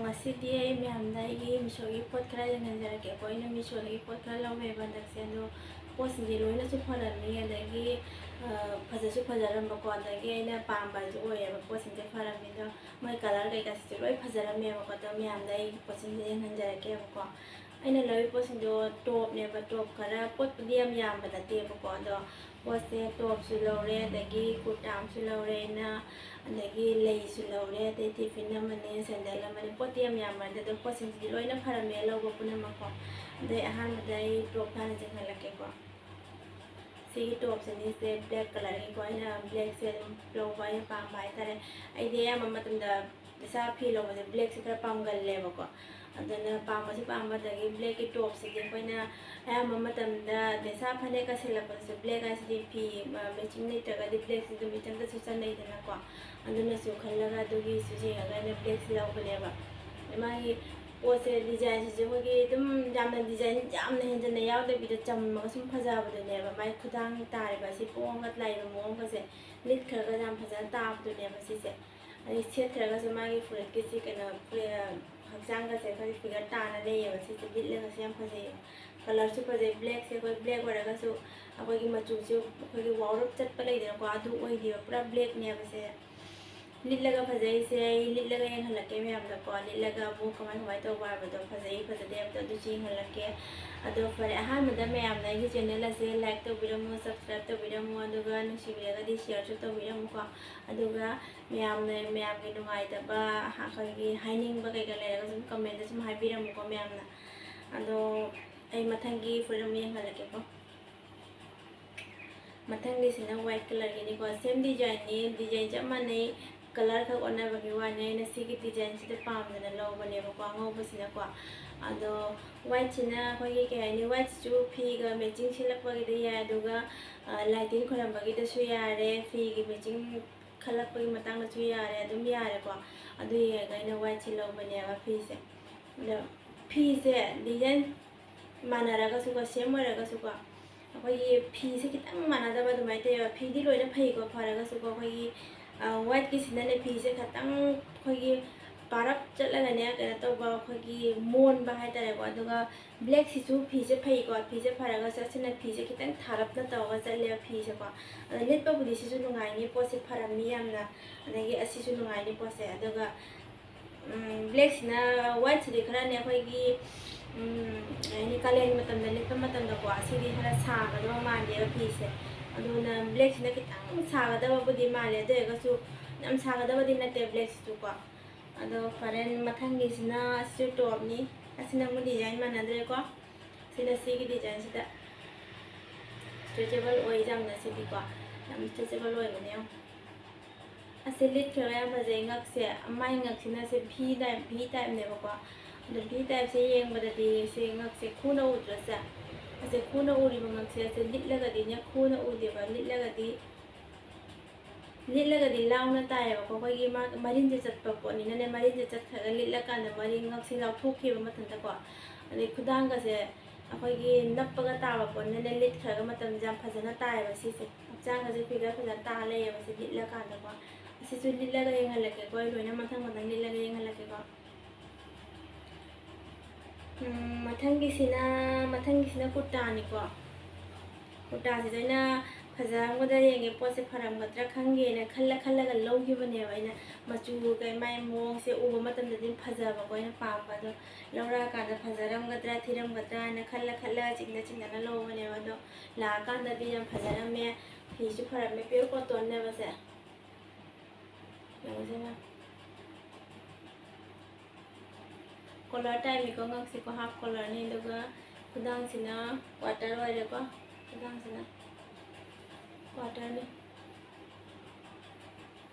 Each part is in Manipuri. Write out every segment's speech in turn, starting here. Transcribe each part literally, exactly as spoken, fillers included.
ꯉꯁꯤꯗꯤ ꯑꯩ ꯃꯌꯥꯝꯗ ꯑꯩꯒꯤ ꯃꯤꯁꯣꯒꯤ ꯄꯣꯠ ꯈꯔ ꯌꯦꯡꯍꯟꯖꯔꯛꯀꯦꯀꯣ꯫ ꯑꯩꯅ ꯃꯤꯁꯣꯗꯒꯤ ꯄꯣꯠ ꯈꯔ ꯂꯧꯋꯦꯕ ꯍꯟꯗꯛꯁꯦ, ꯑꯗꯣ ꯄꯣꯠꯁꯤꯡꯁꯦ ꯂꯣꯏꯅꯁꯨ ꯐꯔꯝꯃꯤ, ꯑꯗꯒꯤ, ꯑ, ꯐꯖꯁꯨ ꯐꯖꯔꯝꯕꯀꯣ, ꯑꯗꯒꯤ ꯑꯩꯅ ꯄꯥꯝꯕ ꯍꯥꯏꯁꯨ ꯑꯣꯏꯌꯦꯕ, ꯄꯣꯠꯁꯤꯡꯁꯦ ꯐꯔꯝꯃꯤ꯫ ꯑꯗꯣ ꯃꯣꯏ colour ꯀꯩꯀꯥꯁꯤꯁꯨ ꯂꯣꯏ ꯐꯖꯔꯝꯃꯦꯕꯀꯣ꯫ ꯑꯗꯣ ꯃꯌꯥꯝꯗ ꯑꯩ ꯄꯣꯠꯁꯤꯡꯁꯦ ꯌꯦꯡꯍꯟꯖꯔꯛꯀꯦꯕꯀꯣ꯫ ꯑꯩꯅ ꯂꯧꯔꯤꯕ ꯄꯣꯠꯁꯤꯡꯗꯣ ꯇꯣꯞꯅꯦꯕ, ꯇꯣꯞ ꯈꯔ, ꯄꯣꯠꯄꯨꯗꯤ ꯌꯥꯝ ꯌꯥꯝꯕ ꯅꯠꯇꯦꯕꯀꯣ꯫ ꯑꯗꯣ ꯄꯣꯠꯁꯦ ꯇꯣꯞꯁꯨ ꯂꯧꯔꯦ, ꯑꯗꯒꯤ ꯀꯨꯔꯇꯥ ꯑꯃꯁꯨ ꯂꯧꯔꯦ ꯑꯩꯅ, ꯑꯗꯒꯤ ꯂꯩꯁꯨ ꯂꯧꯔꯦ, ꯑꯗꯩ ꯇꯤꯐꯤꯟ ꯑꯃꯅꯦ, ꯁꯦꯟꯗꯜ ꯑꯃꯅꯦ, ꯄꯣꯠꯇꯤ ꯌꯥꯝ ꯌꯥꯝꯕ ꯅꯠꯇꯦ꯫ ꯑꯗꯣ ꯄꯣꯠꯁꯤꯡꯁꯤꯗꯤ ꯂꯣꯏꯅ ꯐꯔꯝꯃꯦ ꯂꯧꯕ ꯄꯨꯝꯅꯃꯛꯀꯣ꯫ ꯑꯗꯩ ꯑꯍꯥꯟꯕꯗ ꯑꯩ ꯇꯣꯞ ꯍꯥꯟꯅ ꯆꯦꯟꯈꯠꯂꯛꯀꯦꯀꯣ꯫ ꯁꯤꯒꯤ ꯇꯣꯞꯁꯦ ꯑꯅꯤꯁꯦ black colourꯒꯤꯀꯣ, ꯑꯩꯅ blackꯁꯦ ꯑꯗꯨꯝ ꯂꯧꯕ ꯑꯩꯅ ꯄꯥꯝꯕ ꯍꯥꯏꯇꯥꯔꯦ꯫ ꯑꯩꯗꯤ ꯑꯌꯥꯝꯕ ꯃꯇꯝꯗ ꯏꯆꯥ ꯐꯤ ꯂꯧꯕꯁꯦ blackꯁꯦ ꯈꯔ ꯄꯥꯝꯒꯜꯂꯦꯕꯀꯣ꯫ ꯑꯗꯨꯅ ꯄꯥꯝꯕꯁꯨ ꯄꯥꯝꯕ, ꯑꯗꯒꯤ blackꯀꯤ ꯇꯣꯞꯁꯤꯗꯤ ꯑꯩꯈꯣꯏꯅ ꯑꯌꯥꯝꯕ ꯃꯇꯝꯗ ꯏꯆꯥ ꯐꯅꯦꯛꯀ ꯁꯦꯠꯂꯛꯄꯗꯁꯨ black ꯍꯥꯏꯁꯤꯗꯤ ꯐꯤ, ꯑ, matching ꯂꯩꯇ꯭ꯔꯒꯗꯤ blackꯁꯤ ꯑꯗꯨꯝ ꯏꯆꯟꯗꯁꯨ ꯆꯟꯅꯩꯗꯅꯀꯣ꯫ ꯑꯗꯨꯅꯁꯨ ꯈꯜꯂꯒ ꯑꯗꯨꯒꯤꯁꯨ ꯌꯦꯡꯉꯒ ꯑꯩꯅ blackꯁꯤ ꯂꯧꯕꯅꯦꯕ꯫ ꯑꯗꯩ ꯃꯥꯒꯤ ꯄꯣꯠꯁꯦ designꯁꯤꯁꯨ ꯑꯩꯈꯣꯏꯒꯤ ꯑꯗꯨꯝ ꯌꯥꯝꯅ design ꯌꯥꯝꯅ ꯍꯦꯟꯖꯟꯅ ꯌꯥꯎꯗꯕꯤꯗ ꯆꯝꯃꯒ ꯁꯨꯝ ꯐꯖꯕꯗꯨꯅꯦꯕ꯫ ꯃꯥꯒꯤ ꯈꯨꯗꯥꯡ ꯇꯥꯔꯤꯕ ꯑꯁꯤ ꯄꯣꯡꯉꯒ ꯂꯥꯛꯏꯕ ꯃꯑꯣꯡꯒꯁꯦ, ꯂꯤꯠꯈ꯭ꯔꯒ ꯌꯥꯝ ꯐꯖꯅ ꯇꯥꯕꯗꯨꯅꯦꯕ ꯁꯤꯁꯦ꯫ ꯑꯗꯩ ꯁꯦꯠꯈ꯭ꯔꯒꯁꯨ ꯃꯥꯒꯤ ꯐꯨꯔꯤꯠꯀꯤꯁꯤ ꯀꯩꯅꯣ, ꯐꯨꯔꯤꯠ, ꯍꯛꯆꯥꯡꯒꯁꯦ ꯑꯩꯈꯣꯏꯒꯤ figure ꯇꯥꯅ ꯂꯩꯌꯦꯕ꯫ ꯁꯤꯁꯦ ꯂꯤꯠꯂꯒꯁꯨ ꯌꯥꯝ ꯐꯖꯩꯌꯦꯕ꯫ Colourꯁꯨ ꯐꯖꯩ꯫ Blackꯁꯦ ꯑꯩꯈꯣꯏ black ꯑꯣꯏꯔꯒꯁꯨ ꯑꯩꯈꯣꯏꯒꯤ ꯃꯆꯨꯁꯦ ꯑꯩꯈꯣꯏꯒꯤ ꯋꯥꯎꯔꯞ ꯆꯠꯄ ꯂꯩꯗꯅꯀꯣ, ꯑꯗꯨ ꯑꯣꯏꯗꯦꯕ, ꯄꯨꯔꯥ blackꯅꯦꯕ ꯁꯦ꯫ ꯂꯤꯠꯂꯒ ꯐꯖꯩꯁꯦ ꯑꯩ ꯂꯤꯠꯂꯒ ꯌꯦꯡꯍꯜꯂꯛꯀꯦ ꯃꯌꯥꯝꯗꯀꯣ꯫ ꯂꯤꯠꯂꯒ ꯑꯃꯨꯛ ꯀꯃꯥꯏ ꯀꯃꯥꯏ ꯇꯧꯕ ꯍꯥꯏꯕꯗꯣ, ꯐꯖꯩ ꯐꯖꯗꯦ ꯍꯥꯏꯕꯗꯣ ꯑꯗꯨꯁꯨ ꯌꯦꯡꯍꯜꯂꯛꯀꯦ꯫ ꯑꯗꯣ ꯐꯔꯦ, ꯑꯍꯥꯟꯕꯗ ꯃꯌꯥꯝꯅ ꯑꯩꯒꯤ channel ꯑꯁꯦ like ꯇꯧꯕꯤꯔꯝꯃꯨ, subscribe ꯇꯧꯕꯤꯔꯝꯃꯨ, ꯑꯗꯨꯒ ꯅꯨꯡꯁꯤꯕꯤꯔꯒꯗꯤ shareꯁꯨ ꯇꯧꯕꯤꯔꯝꯃꯨꯀꯣ꯫ ꯑꯗꯨꯒ ꯃꯌꯥꯝꯅ, ꯃꯌꯥꯝꯒꯤ ꯅꯨꯡꯉꯥꯏꯇꯕ, ꯑꯩꯈꯣꯏꯒꯤ ꯍꯥꯏꯅꯤꯡꯕ ꯀꯩꯀꯥ ꯂꯩꯔꯒꯁꯨ ꯑꯗꯨꯝ commentꯇ ꯁꯨꯝ ꯍꯥꯏꯕꯤꯔꯝꯃꯨꯀꯣ ꯃꯌꯥꯝꯅ꯫ ꯑꯗꯣ ꯑꯩ ꯃꯊꯪꯒꯤ ꯐꯨꯔꯤꯠ ꯑꯃ ꯌꯦꯡꯍꯜꯂꯛꯀꯦꯀꯣ꯫ ꯃꯊꯪꯒꯤꯁꯤꯅ white colourꯒꯤꯅꯤꯀꯣ꯫ Same designꯅꯤ, design ꯆꯞ ꯃꯥꯟꯅꯩ, colour ꯈꯛ ꯑꯣꯟꯅꯕꯒꯤ ꯋꯥꯅꯤ꯫ ꯑꯩꯅ ꯁꯤꯒꯤ designꯁꯤꯗ ꯄꯥꯝꯗꯅ ꯂꯧꯕꯅꯦꯕꯀꯣ, ꯑꯉꯧꯕꯁꯤꯅꯀꯣ꯫ ꯑꯗꯣ whiteꯁꯤꯅ ꯑꯩꯈꯣꯏꯒꯤ ꯀꯩ ꯍꯥꯏꯅꯤ, whiteꯁꯤꯁꯨ ꯐꯤꯒ matching ꯁꯦꯠꯂꯛꯄꯒꯤꯗꯤ ꯌꯥꯏ, ꯑꯗꯨꯒ, ꯑ, ꯂꯥꯏ ꯇꯤꯟ ꯈꯣꯏꯔꯝꯕꯒꯤꯗꯁꯨ ꯌꯥꯔꯦ, ꯐꯤꯒꯤ matching ꯈꯜꯂꯛꯄꯒꯤ ꯃꯇꯥꯡꯗꯁꯨ ꯌꯥꯔꯦ, ꯑꯗꯨꯝ ꯌꯥꯔꯦꯀꯣ꯫ ꯑꯗꯨ ꯌꯦꯡꯉꯒ ꯑꯩꯅ whiteꯁꯦ ꯂꯧꯕꯅꯦꯕ ꯐꯤꯁꯦ꯫ ꯑꯗꯣ ꯐꯤꯁꯦ design ꯃꯥꯟꯅꯔꯒꯁꯨꯀꯣ, same ꯑꯣꯏꯔꯒꯁꯨꯀꯣ, ꯑꯩꯈꯣꯏꯒꯤ ꯐꯤꯁꯦ ꯈꯤꯇꯪ ꯃꯥꯟꯅꯗꯕ ꯑꯗꯨꯃꯥꯏꯅ ꯇꯧꯋꯦꯕ꯫ ꯐꯤꯗꯤ ꯂꯣꯏꯅ ꯐꯩꯀꯣ, ꯐꯔꯒꯁꯨꯀꯣ, ꯑꯩꯈꯣꯏꯒꯤ, ꯑ, whiteꯀꯤꯁꯤꯅꯅꯦ, ꯐꯤꯁꯦ ꯈꯤꯇꯪ ꯑꯩꯈꯣꯏꯒꯤ ꯄꯥꯔꯞ ꯆꯠꯂꯒꯅꯦ, ꯀꯩꯅꯣ ꯇꯧꯕ, ꯑꯩꯈꯣꯏꯒꯤ ꯃꯣꯟꯕ ꯍꯥꯏꯇꯥꯔꯦꯀꯣ꯫ ꯑꯗꯨꯒ ꯕ꯭ꯂꯦꯛꯁꯤꯁꯨ ꯐꯤꯁꯦ ꯐꯩꯀꯣ, ꯐꯤꯁꯦ ꯐꯔꯒꯁꯨ ꯑꯁꯤꯅ ꯐꯤꯁꯦ ꯈꯤꯇꯪ ꯊꯥꯔꯞꯅ ꯇꯧꯔꯒ ꯆꯠꯂꯦꯕ ꯐꯤꯁꯦꯀꯣ꯫ ꯑꯗꯣ ꯂꯤꯠꯄꯕꯨꯗꯤ ꯁꯤꯁꯨ ꯅꯨꯡꯉꯥꯏꯅꯤ, ꯄꯣꯠꯁꯦ ꯐꯔꯝꯃꯤ ꯌꯥꯝꯅ, ꯑꯗꯒꯤ ꯑꯁꯤꯁꯨ ꯅꯨꯡꯉꯥꯏꯅꯤ ꯄꯣꯠꯁꯦ꯫ ꯑꯗꯨꯒ ꯎꯝ, ꯕ꯭ꯂꯦꯛꯁꯤꯅ, ꯋꯥꯏꯠꯁꯤꯗꯤ ꯈꯔꯅꯦ ꯑꯩꯈꯣꯏꯒꯤ, ꯎꯝ, ꯀꯩ ꯍꯥꯏꯅꯤ, ꯀꯥꯂꯦꯟ ꯃꯇꯝꯗ ꯂꯤꯠꯄ ꯃꯇꯝꯗꯀꯣ, ꯑꯁꯤꯗꯤ ꯈꯔ ꯁꯥꯒꯗꯕ ꯃꯥꯟꯗꯦꯕ ꯐꯤꯁꯦ꯫ ꯑꯗꯨꯅ ꯕ꯭ꯂꯦꯛꯁꯤꯅ ꯈꯤꯇꯪ ꯁꯥꯒꯗꯕꯕꯨꯗꯤ ꯃꯥꯜꯂꯦ, ꯑꯗꯨ ꯑꯣꯏꯔꯒꯁꯨ ꯌꯥꯝ ꯁꯥꯒꯗꯕꯗꯤ ꯅꯠꯇꯦ ꯕ꯭ꯂꯦꯛꯁꯤꯁꯨꯀꯣ꯫ ꯑꯗꯣ ꯐꯔꯦ, ꯃꯊꯪꯒꯤꯁꯤꯅ ꯑꯁꯤꯁꯨ ꯇꯣꯞꯅꯤ꯫ ꯑꯁꯤꯅ ꯑꯃꯨꯛ ꯗꯤꯖꯥꯏꯟ ꯃꯥꯟꯅꯗ꯭ꯔꯦꯀꯣ꯫ ꯁꯤꯅ ꯁꯤꯒꯤ ꯗꯤꯖꯥꯏꯟꯁꯤꯗ ꯏꯁꯇ꯭ꯔꯦꯆꯦꯕꯜ ꯑꯣꯏ ꯌꯥꯝꯅ ꯁꯤꯗꯤꯀꯣ, ꯌꯥꯝ ꯏꯁꯇ꯭ꯔꯦꯆꯦꯕꯜ ꯑꯣꯏꯕꯅꯦ ꯌꯦꯡꯉꯣ꯫ ꯑꯁꯤ ꯂꯤꯠꯈ꯭ꯔꯒ ꯌꯥꯝ ꯐꯖꯩ꯫ ꯉꯛꯁꯦ, ꯃꯥꯏ ꯉꯛꯁꯤꯅ ꯁꯤ ꯚꯤ ꯇꯥꯏꯞ, ꯚꯤ ꯇꯥꯏꯞꯅꯦꯕꯀꯣ꯫ ꯑꯗꯣ ꯚꯤ ꯇꯥꯏꯞꯁꯦ ꯌꯦꯡꯕꯗꯗꯤ ꯁꯤ ꯉꯛꯁꯦ ꯈꯨꯅ ꯎꯗ꯭ꯔꯁꯦ? ꯑꯁꯦ ꯈꯨꯅ ꯎꯔꯤꯕ ꯉꯛꯁꯦ, ꯑꯁꯦ ꯂꯤꯠꯂꯒꯗꯤꯅꯦ ꯈꯨꯅ ꯎꯗꯦꯕ, ꯂꯤꯠꯂꯒꯗꯤ, ꯂꯤꯠꯂꯒꯗꯤ ꯂꯥꯎꯅ ꯇꯥꯏꯌꯦꯕꯀꯣ꯫ ꯑꯩꯈꯣꯏꯒꯤ ꯃꯥ-, ꯃꯔꯤꯟꯁꯦ ꯆꯠꯄ ꯄꯣꯠꯅꯤꯅꯅꯦ, ꯃꯔꯤꯟꯁꯦ ꯆꯠꯈ꯭ꯔꯒ ꯂꯤꯠꯂꯀꯥꯟꯗ ꯃꯔꯤ ꯉꯛꯁꯦ ꯂꯥꯎꯊꯣꯛꯈꯤꯕ ꯃꯊꯟꯇꯀꯣ꯫ ꯑꯗꯩ ꯈꯨꯗꯥꯡꯒꯁꯦ ꯑꯩꯈꯣꯏꯒꯤ ꯅꯞꯄꯒ ꯇꯥꯕ ꯄꯣꯠꯅꯤꯅꯅꯦ, ꯂꯤꯠꯈ꯭ꯔꯒ ꯃꯇꯝꯁꯦ ꯌꯥꯝ ꯐꯖꯅ ꯇꯥꯏꯌꯦꯕ ꯁꯤꯁꯦ꯫ ꯍꯛꯆꯥꯡꯒꯁꯦ ꯐꯤꯒꯔ ꯐꯖꯅ ꯇꯥ ꯂꯩꯌꯦꯕ ꯁꯤ ꯂꯤꯠꯂꯀꯥꯟꯗꯀꯣ꯫ ꯑꯁꯤꯁꯨ ꯂꯤꯠꯂꯒ ꯌꯦꯡꯍꯜꯂꯛꯀꯦꯀꯣ, ꯑꯩ ꯂꯣꯏꯅ ꯃꯊꯪ ꯃꯊꯪ ꯂꯤꯠꯂꯒ ꯌꯦꯡꯍꯜꯂꯛꯀꯦꯀꯣ꯫ ꯎꯝ, ꯃꯊꯪꯒꯤꯁꯤꯅ, ꯃꯊꯪꯒꯤꯁꯤꯅ ꯀꯨꯔꯇꯥꯅꯤꯀꯣ꯫ ꯀꯨꯔꯇꯥꯁꯤꯗ ꯑꯩꯅ ꯐꯖꯔꯝꯒꯗ꯭ꯔꯥ ꯌꯦꯡꯒꯦ, ꯄꯣꯠꯁꯦ ꯐꯔꯝꯒꯗ꯭ꯔꯥ ꯈꯪꯒꯦꯅ ꯈꯜꯂ ꯈꯜꯂꯒ ꯂꯧꯈꯤꯕꯅꯦꯕ ꯑꯩꯅ꯫ ꯃꯆꯨ ꯀꯩ, ꯃꯥꯏ ꯃꯑꯣꯡꯁꯦ ꯎꯕ ꯃꯇꯝꯗꯗꯤ ꯐꯖꯕꯀꯣ, ꯑꯩꯅ ꯄꯥꯝꯕ꯫ ꯑꯗꯣ ꯂꯧꯔꯛꯑꯀꯥꯟꯗ ꯐꯖꯔꯝꯒꯗ꯭ꯔꯥ ꯊꯤꯔꯝꯒꯗ꯭ꯔꯥ ꯍꯥꯏꯅ ꯈꯜꯂ ꯈꯜꯂ ꯆꯤꯡꯅ ꯆꯤꯡꯅꯅ ꯂꯧꯕꯅꯦꯕ꯫ ꯑꯗꯣ ꯂꯥꯛꯑꯀꯥꯟꯗꯗꯤ ꯌꯥꯝ ꯐꯖꯔꯝꯃꯦ, ꯐꯤꯁꯨ ꯐꯔꯝꯃꯦ꯫ Pure cottonꯅꯦꯕ ꯁꯦ꯫ ꯌꯦꯡꯉꯨꯁꯦ ꯃꯌꯥꯝ꯫ Collar typeꯅꯤꯀꯣ, ꯉꯛꯁꯤꯀꯣ, half collarꯅꯤ꯫ ꯑꯗꯨꯒ ꯈꯨꯗꯥꯡꯁꯤꯅ quarter ꯑꯣꯏꯔꯦꯀꯣ, ꯈꯨꯗꯥꯡꯁꯤꯅ quarterꯅꯤ꯫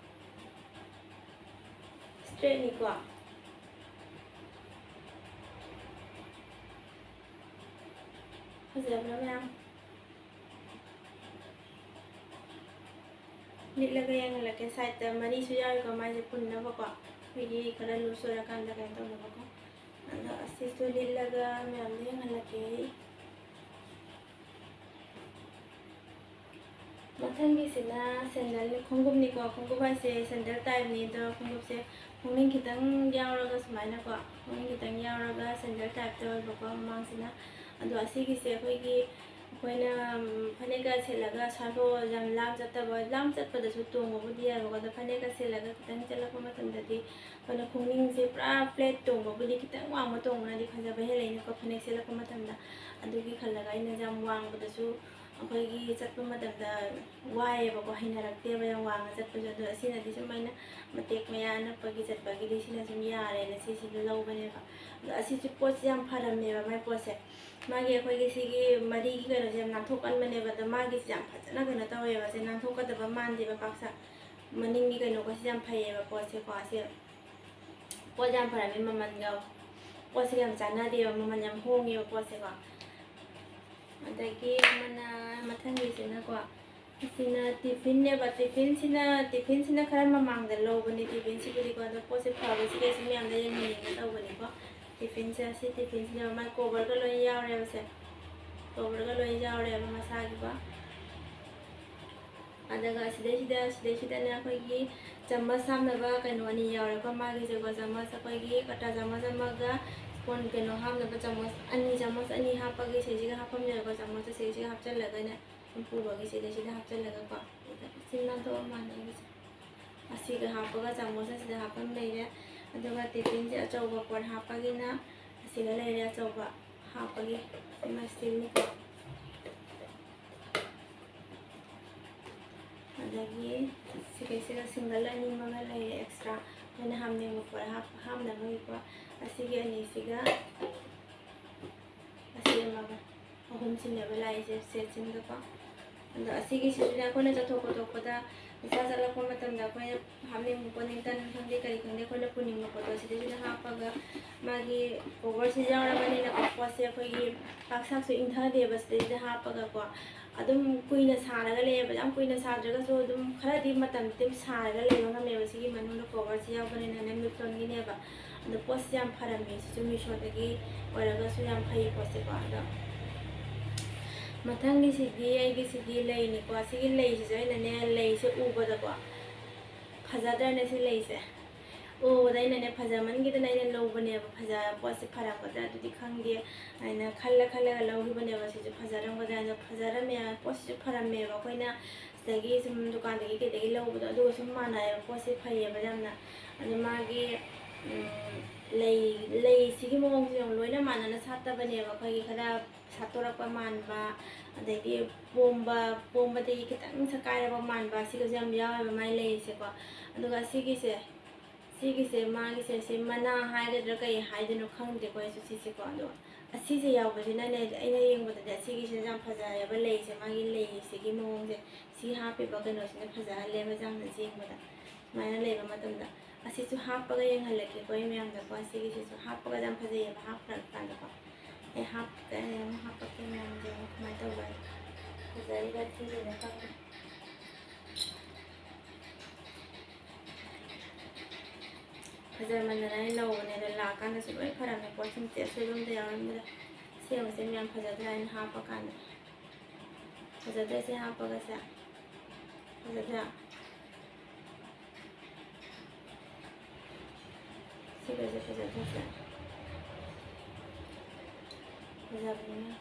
Straightꯅꯤꯀꯣ꯫ ꯐꯖꯕ꯭ꯔꯥ ꯃꯌꯥꯝ? ꯂꯤꯠꯂꯒ ꯌꯦꯡꯍꯜꯂꯛꯀꯦ꯫ Sideꯇ ꯃꯔꯤꯁꯨ ꯌꯥꯎꯏꯀꯣ, ꯃꯥꯏꯁꯦ ꯄꯨꯟꯅꯕꯀꯣ, ꯑꯩꯈꯣꯏꯒꯤ ꯈꯔ loose ꯑꯣꯏꯔꯀꯥꯟꯗ ꯀꯩꯅꯣ ꯇꯧꯅꯕꯀꯣ꯫ ꯑꯗꯣ ꯑꯁꯤꯁꯨ ꯂꯤꯠꯂꯒ ꯃꯌꯥꯝꯗ ꯌꯦꯡꯍꯜꯂꯛꯀꯦ ꯑꯩ꯫ ꯃꯊꯪꯒꯤꯁꯤꯅ ꯁꯦꯟꯗꯜ, ꯈꯣꯡꯎꯞꯅꯤꯀꯣ꯫ ꯈꯣꯡꯎꯞ ꯍꯥꯏꯁꯦ ꯁꯦꯟꯗꯜ typeꯅꯤ, ꯑꯗꯣ ꯈꯣꯡꯎꯞꯁꯦ ꯈꯣꯡꯅꯤꯡ ꯈꯤꯇꯪ ꯌꯥꯎꯔꯒ ꯁꯨꯃꯥꯏꯅꯀꯣ, ꯈꯣꯡꯅꯤꯡ ꯈꯤꯇꯪ ꯌꯥꯎꯔꯒ ꯁꯦꯟꯗꯜ typeꯇ ꯑꯣꯏꯕꯀꯣ ꯃꯃꯥꯡꯁꯤꯅ꯫ ꯑꯗꯣ ꯑꯁꯤꯒꯤꯁꯦ ꯑꯩꯈꯣꯏꯒꯤ, ꯑꯩꯈꯣꯏꯅ, ꯎꯝ, ꯐꯅꯦꯛꯀ ꯁꯦꯠꯂꯒ ꯁ꯭ꯋꯥꯏꯐꯥꯎ ꯌꯥꯝ ꯂꯥꯞ ꯆꯠꯇꯕ, ꯂꯥꯞ ꯆꯠꯄꯗꯁꯨ ꯇꯣꯡꯕꯕꯨꯗꯤ ꯌꯥꯏꯕꯀꯣ, ꯑꯗꯣ ꯐꯅꯦꯛꯀ ꯁꯦꯠꯂꯒ ꯈꯤꯇꯪ ꯆꯠꯂꯛꯄ ꯃꯇꯝꯗꯗꯤ ꯑꯩꯈꯣꯏꯅ ꯈꯣꯡꯅꯤꯡꯁꯦ ꯄꯨꯔꯥ flat ꯇꯣꯡꯕꯕꯨꯗꯤ, ꯈꯤꯇꯪ ꯋꯥꯡꯕ ꯇꯣꯡꯕꯅꯗꯤ ꯐꯖꯕ ꯍꯦꯜꯂꯛꯏꯅꯀꯣ ꯐꯅꯦꯛ ꯁꯦꯠꯂꯛꯄ ꯃꯇꯝꯗ꯫ ꯑꯗꯨꯒꯤ ꯈꯜꯂꯒ ꯑꯩꯅ ꯌꯥꯝ ꯋꯥꯡꯕꯗꯁꯨ ꯑꯩꯈꯣꯏꯒꯤ ꯆꯠꯄ ꯃꯇꯝꯗ ꯋꯥꯏꯌꯦꯕꯀꯣ, ꯍꯩꯅꯔꯛꯇꯦꯕ ꯌꯥꯝ ꯋꯥꯡꯅ ꯆꯠꯄꯁꯨ꯫ ꯑꯗꯣ ꯑꯁꯤꯅꯗꯤ ꯁꯨꯝ ꯑꯩꯅ ꯃꯇꯦꯛ ꯃꯌꯥ ꯑꯅꯛꯄꯒꯤ ꯆꯠꯄꯒꯤꯗꯤ ꯁꯤꯅ ꯁꯨꯝ ꯌꯥꯔꯦꯅ ꯁꯤꯁꯤꯗ ꯂꯧꯕꯅꯦꯕ꯫ ꯑꯗꯣ ꯑꯁꯤꯁꯨ ꯄꯣꯠꯁꯦ ꯌꯥꯝ ꯐꯔꯝꯃꯦꯕ ꯃꯥꯏ ꯄꯣꯠꯁꯦ꯫ ꯃꯥꯒꯤ ꯑꯩꯈꯣꯏꯒꯤ ꯁꯤꯒꯤ ꯃꯔꯤꯒꯤ ꯀꯩꯅꯣꯁꯦ ꯌꯥꯝ ꯅꯥꯟꯊꯣꯛꯀꯟꯕꯅꯦꯕ, ꯑꯗꯣ ꯃꯥꯒꯤꯁꯦ ꯌꯥꯝ ꯐꯖꯅ ꯀꯩꯅꯣ ꯇꯧꯋꯦꯕ꯫ ꯁꯦ ꯅꯥꯟꯊꯣꯛꯀꯗꯕ ꯃꯥꯟꯗꯦꯕ ꯄꯥꯛꯁ꯫ ꯃꯅꯤꯡꯒꯤ ꯀꯩꯅꯣꯒꯁꯦ ꯌꯥꯝ ꯐꯩꯌꯦꯕ ꯄꯣꯠꯁꯦꯀꯣ꯫ ꯑꯁꯤ ꯄꯣꯠ ꯌꯥꯝ ꯐꯔꯝꯃꯦ ꯃꯃꯜꯒ꯫ ꯄꯣꯠꯁꯤꯒ ꯌꯥꯝ ꯆꯥꯟꯅꯗꯦꯕ, ꯃꯃꯜ ꯌꯥꯝ ꯍꯣꯡꯉꯦꯕ ꯄꯣꯠꯁꯦꯀꯣ꯫ ꯑꯗꯒꯤ ꯑꯃꯅ, ꯃꯊꯪꯒꯤꯁꯤꯅꯀꯣ, ꯑꯁꯤꯅ tiffinꯅꯦꯕ꯫ Tiffinꯁꯤꯅ, tiffinꯁꯤꯅ ꯈꯔ ꯃꯃꯥꯡꯗ ꯂꯧꯕꯅꯦ tiffinꯁꯤꯕꯨꯗꯤꯀꯣ, ꯑꯗꯣ ꯄꯣꯠꯁꯦ ꯐꯕꯁꯤꯗ ꯑꯩꯁꯤ ꯃꯌꯥꯝꯗ ꯌꯦꯡꯍꯟꯅꯤꯡꯉꯦ ꯇꯧꯕꯅꯤꯀꯣ꯫ Tiffinꯁꯦ, ꯑꯁꯤ tiffinꯁꯤꯅꯦꯕ, ꯃꯥꯏ coverꯒ ꯂꯣꯏ ꯌꯥꯎꯔꯦꯕꯁꯦ꯫ Coverꯒ ꯂꯣꯏ ꯌꯥꯎꯔꯦꯕ ꯃꯁꯥꯒꯤꯀꯣ꯫ ꯑꯗꯨꯒ ꯁꯤꯗꯩꯁꯤꯗ, ꯁꯤꯗꯩꯁꯤꯗꯅ ꯑꯩꯈꯣꯏꯒꯤ ꯆꯥꯃꯁ ꯍꯥꯞꯅꯕ ꯀꯩꯅꯣ ꯑꯅꯤ ꯌꯥꯎꯔꯦꯀꯣ꯫ ꯃꯥꯒꯤꯁꯦꯀꯣ, ꯆꯥꯃꯁ, ꯑꯩꯈꯣꯏꯒꯤ ꯀꯇꯥ ꯆꯥꯃꯁ ꯑꯃꯒ ꯁ꯭ꯄꯨꯟ ꯀꯩꯅꯣ ꯍꯥꯞꯅꯕ ꯆꯥꯃꯁ ꯑꯅꯤ, ꯆꯥꯃꯁ ꯑꯅꯤ ꯍꯥꯞꯄꯒꯤ ꯁꯤꯁꯤꯒ ꯍꯥꯞꯐꯝꯅꯦꯕꯀꯣ꯫ ꯆꯥꯃꯁꯇꯣ ꯁꯤꯁꯤꯒ ꯍꯥꯞꯆꯜꯂꯒꯅꯦ ꯁꯨꯝ ꯄꯨꯕꯒꯤ ꯁꯤꯗꯩꯁꯤꯗ ꯍꯥꯞꯆꯜꯂꯒꯀꯣ꯫ ꯁꯤ ꯅꯥꯟꯊꯣꯛꯑ ꯃꯥꯜꯂꯦ ꯑꯩꯒꯤꯁꯦ꯫ ꯑꯁꯤꯒ ꯍꯥꯞꯄꯒ ꯆꯥꯃꯁ ꯑꯁꯤꯗ ꯍꯥꯞꯐꯝ ꯂꯩꯔꯦ꯫ ꯑꯗꯨꯒ tiffinꯁꯦ ꯑꯆꯧꯕ ꯄꯣꯠ ꯍꯥꯞꯄꯒꯤꯅ ꯑꯁꯤꯗ ꯂꯩꯔꯦ, ꯑꯆꯧꯕ ꯍꯥꯞꯄꯒꯤ꯫ ꯁꯤꯃ steelꯅꯤꯀꯣ꯫ ꯑꯗꯒꯤ ꯁꯤꯈꯩꯁꯤꯒ single ꯑꯅꯤ ꯑꯃꯒ ꯂꯩꯔꯦ extra, ꯑꯩꯈꯣꯏꯅ ꯍꯥꯞꯅꯤꯡꯕ ꯄꯣꯠ ꯍꯥꯞ-, ꯍꯥꯞꯅꯕꯒꯤꯀꯣ꯫ ꯑꯁꯤꯒꯤ ꯑꯅꯤꯁꯤꯒ ꯑꯁꯤ ꯑꯃꯒ, ꯑꯍꯨꯝꯁꯤꯅꯦꯕ ꯂꯥꯛꯏꯁꯦ setꯁꯤꯡꯗꯀꯣ꯫ ꯑꯗꯣ ꯑꯁꯤꯒꯤꯁꯤꯁꯨꯅꯦ, ꯑꯩꯈꯣꯏꯅ ꯆꯠꯊꯣꯛ ꯈꯣꯠꯇꯣꯛꯄꯗ, ꯏꯆꯥ ꯆꯠꯂꯛꯄ ꯃꯇꯝꯗ ꯑꯩꯈꯣꯏꯅ ꯍꯥꯞꯅꯤꯡꯕ ꯄꯣꯠꯅꯤꯡꯇꯟ ꯈꯪꯗꯦ, ꯀꯔꯤ ꯈꯪꯗꯦ, ꯑꯩꯈꯣꯏꯅ ꯄꯨꯅꯤꯡꯕ ꯄꯣꯠꯇꯣ ꯁꯤꯗꯩꯁꯤꯗ ꯍꯥꯞꯄꯒ, ꯃꯥꯒꯤ coverꯁꯤ ꯌꯥꯎꯔꯕꯅꯤꯅꯀꯣ, ꯄꯣꯠꯁꯦ ꯑꯩꯈꯣꯏꯒꯤ ꯄꯥꯛ ꯁꯥꯛꯁꯨ ꯏꯪꯊꯗꯦꯕ ꯁꯤꯗꯩꯁꯤꯗ ꯍꯥꯞꯄꯒꯀꯣ꯫ ꯑꯗꯨꯝ ꯀꯨꯏꯅ ꯁꯥꯔꯒ ꯂꯩꯌꯦꯕ, ꯌꯥꯝ ꯀꯨꯏꯅ ꯁꯥꯗ꯭ꯔꯒꯁꯨ ꯑꯗꯨꯝ ꯈꯔꯗꯤ ꯃꯇꯝꯗꯤ ꯑꯗꯨꯝ ꯁꯥꯔꯒ ꯂꯩꯕ ꯉꯝꯃꯦꯕ꯫ ꯁꯤꯒꯤ ꯃꯅꯨꯡꯗ coverꯁꯤ ꯌꯥꯎꯕꯅꯤꯅꯅꯦ, Miflonꯒꯤꯅꯦꯕ꯫ ꯑꯗꯣ ꯄꯣꯠꯁꯦ ꯌꯥꯝ ꯐꯔꯝꯃꯦ꯫ ꯁꯤꯁꯨ Mishooꯗꯒꯤ ꯑꯣꯏꯔꯒꯁꯨ ꯌꯥꯝ ꯐꯩ ꯄꯣꯠꯁꯦꯀꯣ꯫ ꯑꯗꯣ ꯃꯊꯪꯒꯤꯁꯤꯗꯤ ꯑꯩꯒꯤꯁꯤꯗꯤ ꯂꯩꯅꯤꯀꯣ꯫ ꯁꯤꯒꯤ ꯂꯩꯁꯤꯁꯨ ꯑꯩꯅꯅꯦ, ꯂꯩꯁꯦ ꯎꯕꯗꯀꯣ, ꯐꯖꯗ꯭ꯔꯅꯦ ꯁꯤ ꯂꯩꯁꯦ? ꯎꯕꯗ ꯑꯩꯅꯅꯦ, ꯐꯖꯃꯟꯈꯤꯗꯅ ꯑꯩꯅ ꯂꯧꯕꯅꯦꯕ꯫ ꯐꯖ ꯄꯣꯠꯁꯦ ꯐꯔꯝꯒꯗ꯭ꯔꯥ ꯑꯗꯨꯗꯤ ꯈꯪꯗꯦ, ꯑꯩꯅ ꯈꯜꯂ ꯈꯜꯂꯒ ꯂꯧꯈꯤꯕꯅꯦꯕ꯫ ꯁꯤꯁꯨ ꯐꯖꯔꯝꯒꯗ꯭ꯔꯥ, ꯑꯗꯣ ꯐꯖꯔꯝꯃꯦ, ꯄꯣꯠꯁꯤꯁꯨ ꯐꯔꯝꯃꯦꯕ꯫ ꯑꯩꯈꯣꯏꯅ ꯁꯤꯗꯒꯤ ꯁꯨꯝ ꯗꯨꯀꯥꯟꯗꯒꯤ ꯀꯩꯗꯒꯤ ꯂꯧꯕꯗꯣ ꯑꯗꯨꯒ ꯁꯨꯝ ꯃꯥꯟꯅꯩꯌꯦꯕ꯫ ꯄꯣꯠꯁꯦ ꯐꯩꯌꯦꯕ ꯌꯥꯝꯅ꯫ ꯑꯗꯣ ꯃꯥꯒꯤ, ꯎꯝ, ꯂꯩ, ꯂꯩꯁꯤꯒꯤ ꯃꯑꯣꯡꯁꯦ ꯌꯥꯝ ꯂꯣꯏꯅ ꯃꯥꯟꯅꯅ ꯁꯥꯠꯇꯕꯅꯦꯕ꯫ ꯑꯩꯈꯣꯏꯒꯤ ꯈꯔ ꯁꯥꯠꯇꯣꯔꯛꯄ ꯃꯥꯟꯕ, ꯑꯗꯩꯗꯤ ꯄꯣꯝꯕ, ꯄꯣꯝꯕꯗꯒꯤ ꯈꯤꯇꯪ ꯁꯛꯀꯥꯏꯔꯛꯄ ꯃꯥꯟꯕ, ꯁꯤꯒꯁꯨ ꯌꯥꯝ ꯌꯥꯎꯋꯦꯕ ꯃꯥꯏ ꯂꯩꯁꯦꯀꯣ꯫ ꯑꯗꯨꯒ ꯁꯤꯒꯤꯁꯦ, ꯁꯤꯒꯤꯁꯦ ꯃꯥꯒꯤꯁꯦ, ꯁꯤ ꯃꯅꯥ ꯍꯥꯏꯒꯗ꯭ꯔꯥ ꯀꯩ ꯍꯥꯏꯗꯣꯏꯅꯣ ꯈꯪꯗꯦꯀꯣ ꯑꯩꯁꯨ ꯁꯤꯁꯦꯀꯣ꯫ ꯑꯗꯣ ꯑꯁꯤꯁꯦ ꯌꯥꯎꯕꯁꯤꯅꯅꯦ, ꯑꯩꯅ ꯌꯦꯡꯕꯗꯗꯤ ꯑꯁꯤꯒꯤꯁꯤꯅ ꯌꯥꯝ ꯐꯖꯩꯌꯦꯕ ꯂꯩꯁꯦ, ꯃꯥꯒꯤ ꯂꯩꯁꯤꯒꯤ ꯃꯑꯣꯡꯁꯦ꯫ ꯁꯤ ꯍꯥꯞꯄꯤꯕ ꯀꯩꯅꯣꯁꯤꯅ ꯐꯖꯍꯜꯂꯦꯕ ꯌꯥꯝꯅ ꯌꯦꯡꯕꯗ꯫ ꯁꯨꯃꯥꯏꯅ ꯂꯩꯕ ꯃꯇꯝꯗ ꯑꯁꯤꯁꯨ ꯍꯥꯞꯄꯒ ꯌꯦꯡꯍꯜꯂꯛꯀꯦꯀꯣ ꯑꯩ ꯃꯌꯥꯝꯗꯀꯣ꯫ ꯑꯁꯤꯒꯤꯁꯤꯁꯨ ꯍꯥꯞꯄꯒ ꯌꯥꯝ ꯐꯖꯩꯌꯦꯕ ꯍꯥꯞꯈ꯭ꯔꯀꯥꯟꯗꯀꯣ꯫ ꯑꯩ ꯍꯥꯞꯀꯦ, ꯑꯩ ꯑꯃꯨꯛ ꯍꯥꯞꯄꯛꯀꯦ ꯃꯌꯥꯝꯁꯦ, ꯀꯃꯥꯏꯅ ꯇꯧꯕ ꯐꯖꯔꯤꯕ ꯊꯤꯔꯤꯕ ꯈꯪꯗꯦ꯫ ꯐꯖꯃꯟꯗꯅ ꯑꯩ ꯂꯧꯕꯅꯦ, ꯑꯗꯣ ꯂꯥꯛꯑꯀꯥꯟꯗꯁꯨ ꯂꯣꯏ ꯐꯔꯝꯃꯦ꯫ ꯄꯣꯠꯁꯤꯡꯁꯦ ꯑꯁꯣꯏꯕ ꯑꯝꯇ ꯌꯥꯎꯔꯝꯗ꯭ꯔꯦ꯫ ꯁꯦꯝꯕꯁꯦ ꯃꯌꯥꯝ ꯐꯖꯗ꯭ꯔꯥ ꯑꯩꯅ ꯍꯥꯞꯄ ꯀꯥꯟꯗ? ꯐꯖꯗ꯭ꯔꯥ ꯁꯤ ꯍꯥꯞꯄꯒꯁꯦ? ꯐꯖꯗ꯭ꯔꯥ? ꯁꯤꯒꯁꯦ ꯐꯖꯗ꯭ꯔꯥ ꯁꯦ? ꯐꯖꯕꯅꯤꯅ꯫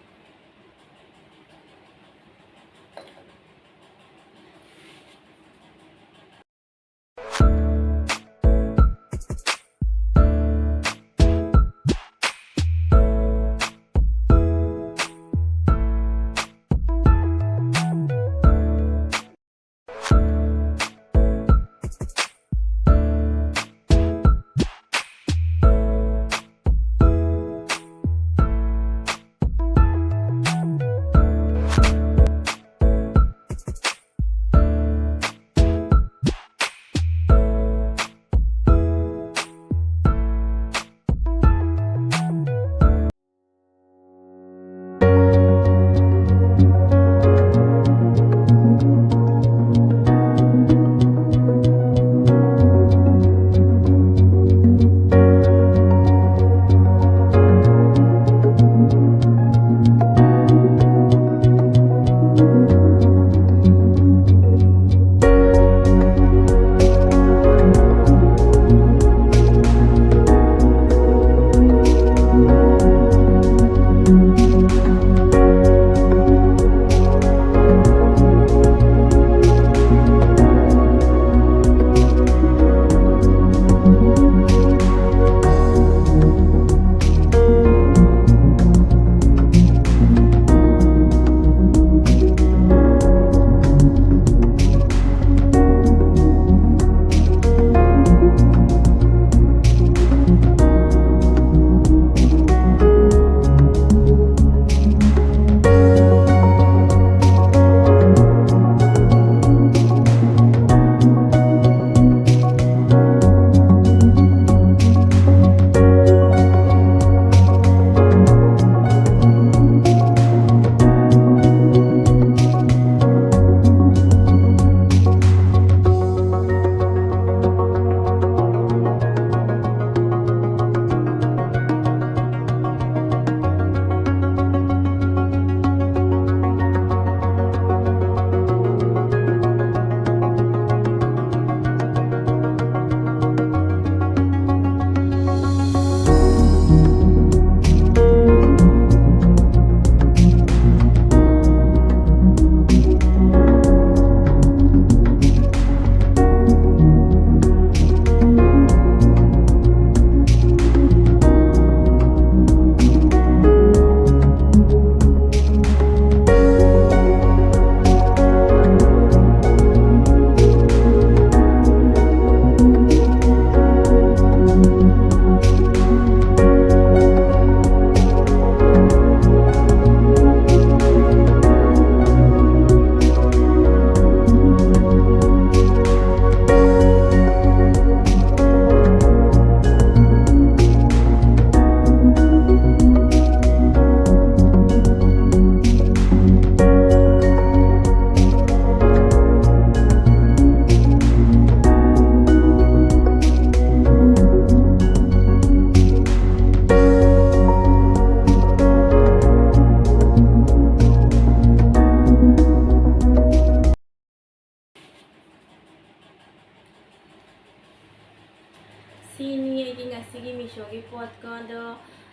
ꯃꯤꯁꯣꯒꯤ ꯄꯣꯠꯀꯣ꯫ ꯑꯗꯣ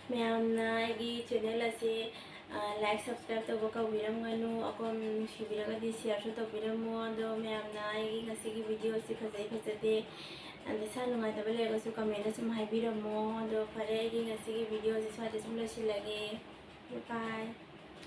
ꯃꯌꯥꯝꯅ ꯑꯩꯒꯤ ꯆꯦꯅꯦꯜ ꯑꯁꯤ ꯂꯥꯏꯛ ꯁꯕꯁꯀ꯭ꯔꯥꯏꯕ ꯇꯧꯕ ꯀꯥꯎꯕꯤꯔꯝꯒꯅꯨ꯫ ꯑꯀꯣꯝ ꯅꯨꯡꯁꯤꯕꯤꯔꯒꯗꯤ ꯁꯤꯌꯥꯔꯁꯨ ꯇꯧꯕꯤꯔꯝꯃꯣ꯫ ꯑꯗꯣ ꯃꯌꯥꯝꯅ ꯑꯩꯒꯤ ꯉꯁꯤꯒꯤ ꯚꯤꯗꯤꯑꯣꯁꯤ ꯐꯖꯩ ꯐꯖꯗꯦ, ꯑꯗ ꯏꯁꯥ ꯅꯨꯡꯉꯥꯏꯇꯕ ꯂꯩꯔꯒꯁꯨ ꯀꯃꯦꯟꯗ ꯁꯨꯝ ꯍꯥꯏꯕꯤꯔꯝꯃꯣ꯫ ꯑꯗꯣ ꯐꯔꯦ, ꯑꯩꯒꯤ ꯉꯁꯤꯒꯤ ꯚꯤꯗꯤꯑꯣꯁꯤ ꯁ꯭ꯋꯥꯏꯗ ꯁꯨꯝ ꯂꯣꯏꯁꯤꯜꯂꯒꯦ꯫ Bye bye꯫